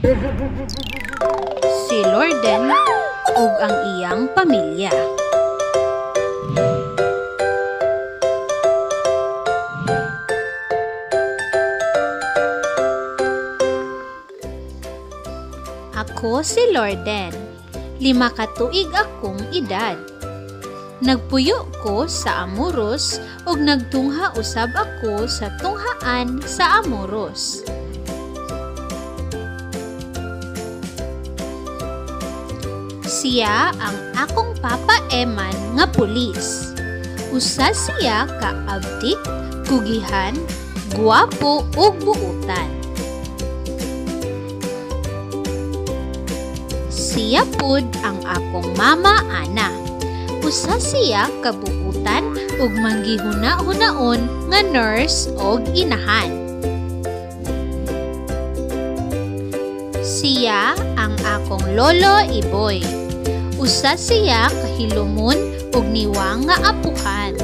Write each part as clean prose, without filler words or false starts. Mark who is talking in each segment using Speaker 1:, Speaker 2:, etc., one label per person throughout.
Speaker 1: Si Lorden ug ang iyang pamilya. Ako si Lorden. 5 ka tuig akong edad. Nagpuyo ko sa Amoros ug nagtungha usab ako sa tunghaan sa Amoros. Siya ang akong Papa Eman nga pulis. Usa siya ka abtik, kugihan, guwapo ug buutan. Siya pud ang akong mama Ana. Usa siya kabuutan ug manggihuna-hunaon nga nurse og inahan. Siya ang akong lolo Iboy. Usa siya kahilumon ug niwang nga apuhan.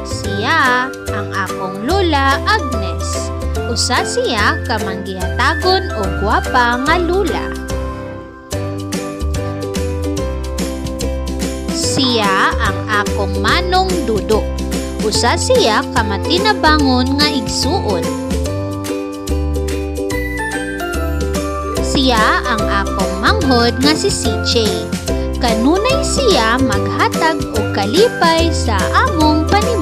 Speaker 1: Siya ang akong lola Agnes. Usa siya ka manggihatagon og gwapa nga lula. Siya ang akong manong Dudok. Usa siya ka matinabangon nga igsuon. Siya ang akong manghod nga si CJ. Kanunay siya maghatag og kalipay sa among panibugho.